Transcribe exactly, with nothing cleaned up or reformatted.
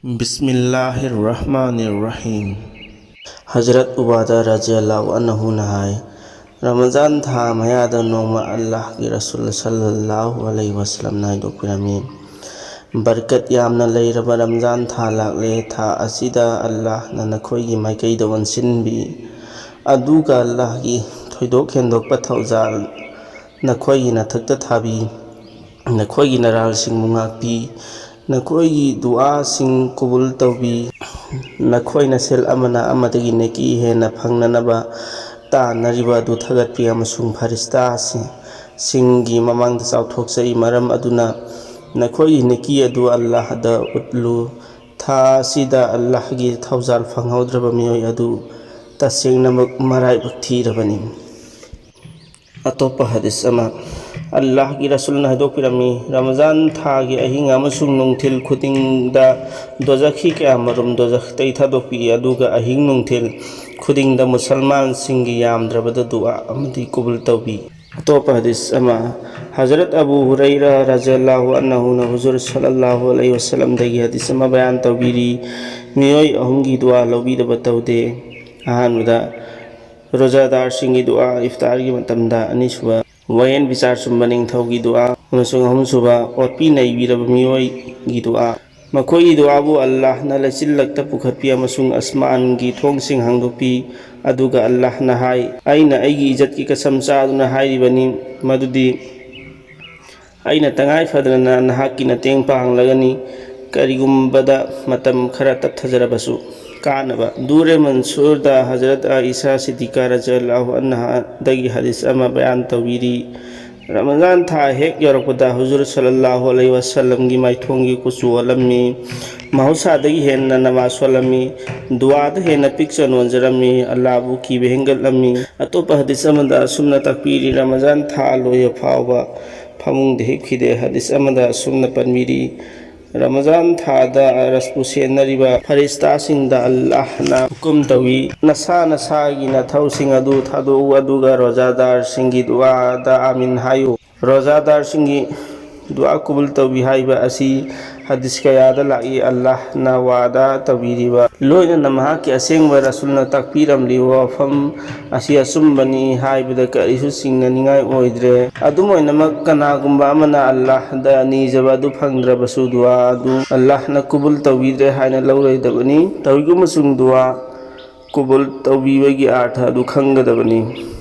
ꯕꯤꯁꯃꯤꯜꯂꯥꯍꯤꯔ ꯔꯍꯃꯥꯅꯤꯔ ꯔꯍꯤꯝ꯫ ꯍꯖꯔꯠ ꯎꯕꯥꯗꯥ ꯔꯖꯤꯌꯜꯂꯥꯍꯨ ꯑꯟꯍꯨꯅ ꯍꯥꯏ, ꯔꯃꯖꯥꯟ ꯊꯥ ꯃꯌꯥꯗ ꯅꯣꯡꯃ ꯑꯜꯂꯥꯍꯒꯤ ꯔꯁꯨꯜ ꯁꯜꯂꯜꯂꯥꯍꯨ ꯑꯂꯩꯍꯤ ꯋꯁꯜꯂꯝꯅ ꯍꯥꯏꯗꯣꯛꯄꯤꯔꯝꯃꯤ, ꯕꯔꯀꯠ ꯌꯥꯝꯅ ꯂꯩꯔꯕ ꯔꯝꯖꯥꯟ ꯊꯥ ꯂꯥꯛꯂꯦ꯫ ꯊꯥ ꯑꯁꯤꯗ ꯑꯜꯂꯥꯍꯅ ꯅꯈꯣꯏꯒꯤ ꯃꯥꯏꯀꯩꯗ ꯑꯣꯟꯁꯤꯟꯕꯤ, ꯑꯗꯨꯒ ꯑꯜꯂꯥꯍꯒꯤ ꯊꯣꯏꯗꯣꯛ ꯍꯦꯟꯗꯣꯛꯄ ꯊꯧꯖꯥꯜ ꯅꯈꯣꯏꯒꯤ ꯅꯊꯛꯇ ꯊꯥꯕꯤ, ꯅꯈꯣꯏꯒꯤ ꯅꯔꯥꯜꯁꯤꯡꯕꯨ ꯉꯥꯛꯄꯤ, ꯅꯈꯣꯏꯒꯤ ꯗꯨꯑꯥꯁꯤꯡ ꯀꯕꯨꯜ ꯇꯧꯕꯤ, ꯅꯈꯣꯏꯅ ꯁꯦꯜ ꯑꯃꯅ ꯑꯃꯗꯒꯤ ꯅꯦꯀꯤ ꯍꯦꯟꯅ ꯐꯪꯅꯅꯕ ꯇꯥꯟꯅꯔꯤꯕ ꯑꯗꯨ ꯊꯥꯒꯠꯄꯤ ꯑꯃꯁꯨꯡ ꯐꯔꯤꯁꯇꯥꯁꯤꯡ ꯁꯤꯡꯒꯤ ꯃꯃꯥꯡꯗ ꯆꯥꯎꯊꯣꯛꯆꯩ꯫ ꯃꯔꯝ ꯑꯗꯨꯅ ꯅꯈꯣꯏꯒꯤ ꯅꯦꯀꯤ ꯑꯗꯨ ꯑꯜꯂꯥꯍꯗ ꯎꯠꯂꯨ꯫ ꯊꯥ ꯑꯁꯤꯗ ꯑꯜꯂꯥꯍꯒꯤ ꯊꯧꯖꯥꯜ ꯐꯪꯍꯧꯗ꯭ꯔꯕ ꯃꯤꯑꯣꯏ ꯑꯗꯨ ꯇꯁꯦꯡꯅꯃꯛ ꯃꯔꯥꯏꯕꯛ ꯊꯤꯔꯕꯅꯤ꯫ ꯑꯇꯣꯞꯄ ꯍꯗꯤꯁ ꯑꯃ, ꯑꯜꯂꯥꯍꯒꯤ ꯔꯁꯨꯜꯅ ꯍꯥꯏꯗꯣꯛꯄꯤꯔꯝꯃꯤ, ꯔꯃꯖꯥꯟ ꯊꯥꯒꯤ ꯑꯍꯤꯡ ꯑꯃꯁꯨꯡ ꯅꯨꯡꯊꯤꯜ ꯈꯨꯗꯤꯡꯗ ꯗꯣꯖꯈꯤ ꯀꯌꯥꯃꯔꯨꯝ ꯗꯣꯖꯈꯇꯩ ꯊꯥꯗꯣꯛꯄꯤ, ꯑꯗꯨꯒ ꯑꯍꯤꯡ ꯅꯨꯡꯊꯤꯜ ꯈꯨꯗꯤꯡꯗ ꯃꯨꯁꯜꯃꯥꯟꯁꯤꯡꯒꯤ ꯌꯥꯝꯗ꯭ꯔꯕꯗ ꯗꯨꯑꯥ ꯑꯃꯗꯤ ꯀꯕꯨꯜ ꯇꯧꯕꯤ꯫ ꯑꯇꯣꯞꯄ ꯍꯗꯤꯁ ꯑꯃ, ꯍꯖꯔꯠ ꯑꯕꯨ ꯍꯨꯔꯩꯔꯥ ꯔꯖꯤꯌꯜꯂꯥꯍꯨ ꯑꯟꯍꯨꯅ ꯍꯨꯖꯨꯔ ꯁꯜꯂꯜꯂꯥꯍꯨ ꯑꯂꯩꯍꯤ ꯋꯁꯜꯂꯝꯗꯒꯤ ꯍꯗꯤꯁ ꯑꯃ ꯕꯌꯥꯟ ꯇꯧꯕꯤꯔꯤ, ꯃꯤꯑꯣꯏ ꯑꯍꯨꯝꯒꯤ ꯗꯨꯑꯥ ꯂꯧꯕꯤꯗꯕ ꯇꯧꯗꯦ꯫ ꯑꯍꯥꯟꯕꯗ, ꯔꯣꯖꯥꯗꯥꯔꯁꯤꯡꯒꯤ ꯗꯨꯑꯥ ꯏꯐꯇꯥꯔꯒꯤ ꯃꯇꯝꯗ, ꯑꯅꯤꯁꯨꯕ, ꯋꯥꯌꯦꯜ ꯕꯤꯆꯥꯔ ꯆꯨꯝꯕ ꯅꯤꯡꯊꯧꯒꯤ ꯗꯨꯑꯥ, ꯑꯃꯁꯨꯡ ꯑꯍꯨꯝꯁꯨꯕ, ꯑꯣꯠꯄꯤ ꯅꯩꯕꯤꯔꯕ ꯃꯤꯑꯣꯏꯒꯤ ꯗꯨꯑꯥ꯫ ꯃꯈꯣꯏꯒꯤ ꯗꯨꯑꯥꯕꯨ ꯑꯜꯂꯥꯍꯅ ꯂꯩꯆꯤꯜꯂꯛꯇ ꯄꯨꯈꯠꯄꯤ ꯑꯃꯁꯨꯡ ꯑꯁꯃꯥꯟꯒꯤ ꯊꯣꯡꯁꯤꯡ ꯍꯥꯡꯗꯣꯛꯄꯤ, ꯑꯗꯨꯒ ꯑꯜꯂꯥꯍꯅ ꯍꯥꯏ, "ꯑꯩꯅ ꯑꯩꯒꯤ ꯏꯖꯠꯀꯤ ꯀꯁꯝ ꯆꯥꯗꯨꯅ ꯍꯥꯏꯔꯤꯕꯅꯤ ꯃꯗꯨꯗꯤ ꯑꯩꯅ ꯇꯉꯥꯏ ꯐꯗꯅ ꯅꯍꯥꯛꯀꯤ ꯃꯇꯦꯡ ꯄꯥꯡꯂꯒꯅꯤ, ꯀꯔꯤꯒꯨꯝꯕꯗ ꯃꯇꯝ ꯈꯔ ꯇꯞꯊꯖꯔꯕꯁꯨ꯫" ꯀꯥꯟꯅꯕ꯫ ꯗꯨꯔꯦ ꯃꯟꯁꯨꯔꯗ ꯍꯖꯔꯠ ꯑꯥꯏꯁꯥ ꯁꯤꯗꯤꯀꯥ ꯔꯖꯤꯌꯜꯂꯥꯍꯨ ꯑꯟꯍꯥꯗꯒꯤ ꯍꯗꯤꯁ ꯑꯃ ꯕꯌꯥꯟ ꯇꯧꯕꯤꯔꯤ, ꯔꯃꯖꯥꯟ ꯊꯥ ꯍꯦꯛ ꯌꯧꯔꯛꯄꯗ ꯍꯨꯖꯨꯔ ꯁꯜꯂꯜꯂꯥꯍꯨ ꯑꯂꯩꯍꯤ ꯋꯁꯜꯂꯝꯒꯤ ꯃꯥꯏꯊꯣꯡꯒꯤ ꯀꯨꯆꯨ ꯑꯣꯜꯂꯝꯃꯤ꯫ ꯃꯍꯧꯁꯥꯗꯒꯤ ꯍꯦꯟꯅ ꯅꯃꯥꯖ ꯁꯣꯜꯂꯝꯃꯤ꯫ ꯗꯨꯋꯥꯗ ꯍꯦꯟꯅ ꯄꯤꯛꯆ ꯅꯣꯟꯖꯔꯝꯃꯤ꯫ ꯑꯜꯂꯥꯍꯕꯨ ꯀꯤꯕ ꯍꯦꯟꯒꯠꯂꯝꯃꯤ꯫ ꯑꯇꯣꯞꯄ ꯍꯗꯤꯁ ꯑꯃꯗ ꯑꯁꯨꯝꯅ ꯇꯥꯛꯄꯤꯔꯤ, ꯔꯃꯖꯥꯟ ꯊꯥ ꯂꯣꯏꯕ ꯐꯥꯎꯕ ꯐꯃꯨꯡꯗ ꯍꯤꯞꯈꯤꯗꯦ꯫ ꯍꯗꯤꯁ ꯑꯃꯗ ꯑꯁꯨꯝꯅ ꯄꯟꯕꯤꯔꯤ, ꯔꯃꯖꯥꯟ ꯊꯥꯗ ꯑꯔꯁꯄꯨ ꯁꯦꯟꯅꯔꯤꯕ ꯐꯔꯤꯁꯇꯥꯁꯤꯡꯗ ꯑꯜꯂꯥꯍꯅ ꯍꯨꯀꯨꯝ ꯇꯧꯏ, "ꯅꯁꯥ ꯅꯁꯥꯒꯤ ꯅꯊꯧꯁꯤꯡ ꯑꯗꯨ ꯊꯥꯗꯣꯛꯎ, ꯑꯗꯨꯒ ꯔꯣꯖꯥꯗꯥꯔꯁꯤꯡꯒꯤ ꯗꯨꯋꯥꯗ ꯑꯥꯃꯤꯟ ꯍꯥꯏꯌꯨ"꯫ ꯔꯣꯖꯥꯗꯥꯔꯁꯤꯡꯒꯤ ꯗꯨꯋꯥ ꯀꯕꯨꯜ ꯇꯧꯕꯤ ꯍꯥꯏꯕ ꯑꯁꯤ ꯍꯗꯤꯁ ꯀꯌꯥꯗ ꯂꯥꯛꯏ, ꯑꯜꯂꯥꯍꯅ ꯋꯥꯗꯥ ꯇꯧꯕꯤꯔꯤꯕ, ꯂꯣꯏꯅꯅ ꯃꯍꯥꯛꯀꯤ ꯑꯁꯦꯡꯕ ꯔꯁꯨꯜꯅ ꯇꯥꯛꯄꯤꯔꯝꯂꯤꯕ ꯋꯥꯐꯝ ꯑꯁꯤ ꯑꯆꯨꯝꯕꯅꯤ ꯍꯥꯏꯕꯗ ꯀꯔꯤꯁꯨ ꯆꯤꯡꯅꯅꯤꯡꯉꯥꯏ ꯑꯣꯏꯗ꯭ꯔꯦ꯫ ꯑꯗꯨꯝ ꯑꯣꯏꯅꯃꯛ, ꯀꯅꯥꯒꯨꯝꯕ ꯑꯃꯅ ꯑꯜꯂꯥꯍꯗ ꯅꯤꯖꯕ ꯑꯗꯨ ꯐꯪꯗ꯭ꯔꯕꯁꯨ, ꯗꯨꯋꯥ ꯑꯗꯨ ꯑꯜꯂꯥꯍꯅ ꯀꯨꯕꯨꯜ ꯇꯧꯕꯤꯗ꯭ꯔꯦ ꯍꯥꯏꯅ ꯂꯧꯔꯣꯏꯗꯕꯅꯤ꯫ ꯇꯧꯏꯒꯨꯝꯕꯁꯨꯡ ꯗꯨꯋꯥ ꯀꯨꯕꯨꯜ ꯇꯧꯕꯤꯕꯒꯤ ꯑꯥꯔꯊ ꯑꯗꯨ ꯈꯪꯒꯗꯕꯅꯤ꯫